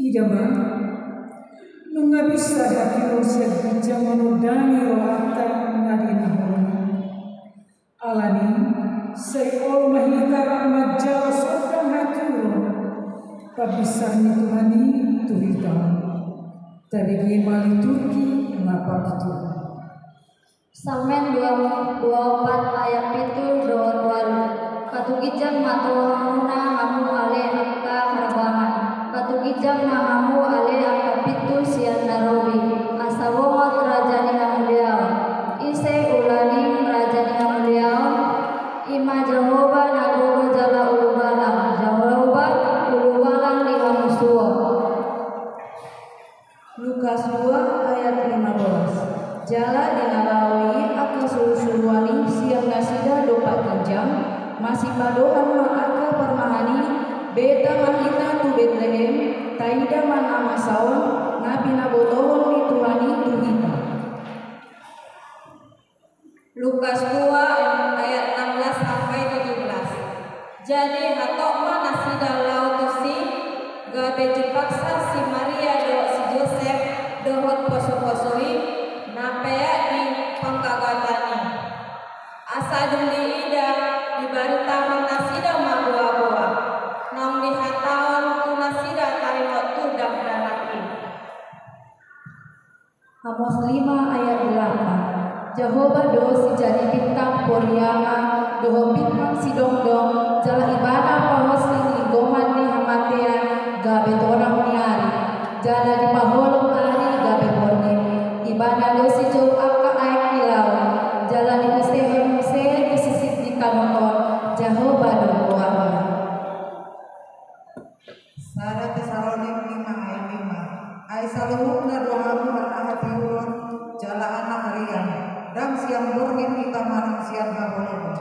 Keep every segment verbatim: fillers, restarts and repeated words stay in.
Ida ma, nunga bisa hatiuron sian ginjang manondangi rohanta na di na holom i. Alani i, sai olo ma hita rap manjalo sondang hatiuron pambinsar ni Tuhan i tu hita. Tabege ma liturgi na parpitu. Psalmen dua, dua opat ayat pitu dohot ualu. Patuginjang ma tu hamuna hamu ale angka harbangan. Patuginjang ma hamu ale angka pintu sian na robi. Asa bongot raja ni hamuliaon. Ise ulaning raja ni hamuliaon? I ma Jahowa na gogo jala ulubalang. Jahowa ulubalang di hamusuon. Lukas dua ayat lima belas. Jala di na laho i angka surusuruan i sian nasida dompak ginjang, masipadohan ma angka parmahan i, beta ma hita tu Betlehem, taida ma na masa on, na pinabotohon ni Tuhan i tu hita. Lukas dua ayat enam belas sampai tujuh belas. Jadi hatop ma nasida laho tusi, gabe jupaksa si Maria dohot si Josep dohot posoposo i, na peak di panggagatan i. Asa dung diida, dibaritahon nasida ma goagoa, naung dihatahon tu nasida taringot tu dakdanak i. Amos lima ayat delapan. Jahowa do sijadi bintang poriangan dohot bintang sidongdong, jala Ibana pahosling linggoman ni hamatean gabe torang ni ari, jala dipaholom ari gabe borngin. Ibana do sijou angka aek ni laut, jala diusehon muse tu sisik ni tano on. Jahowa do goarna. Sada Tesalonik lima ayat lima. Ai saluhutna do hamu anak hatiuron jala anak arian, ndang sian borngin hita manang sian haholomon.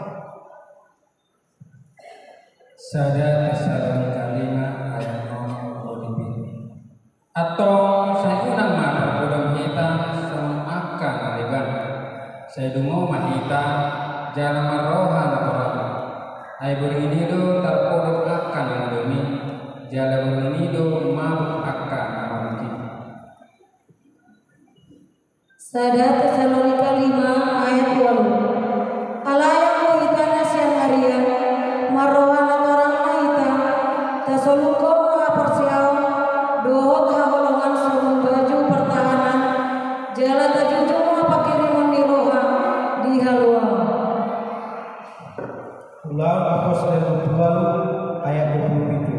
Sada Tesalonika lima ayat onom dohot pitu. Antong sai unang ma tarpodom hita songon angka na leban. Sai dungo ma hita jala marroha na torang. Ai borngin i do tarpodom angka na modom i, jala borngin i do mabuk angka na mabuk i. Sada Tesalonika lima ayat ualu. Alai anggo hita na sian arian, marroha na torang ma hita, tasolukhon ma haporseaon dohot haholongan songon baju partahanan, jala tajujung ma pangkirimon ni roha di haluaon. Ulaon Apostel dua pulu ualu ayat dua pulu pitu.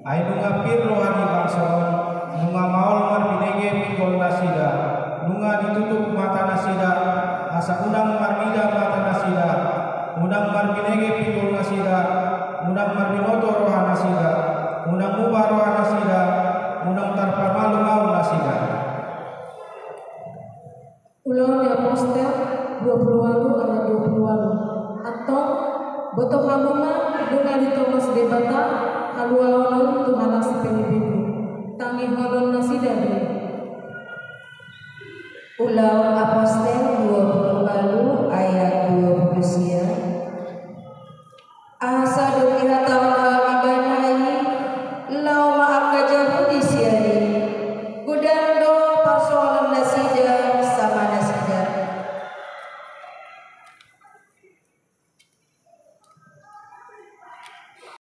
Ai nunga pir roha ni bangso on, nunga maol marbinege pinggol nasida, nunga ditutup mata nasida, asa unang marnida mata nasida, unang marbinege pinggol nasida, unang marbinoto roha nasida, unang muba roha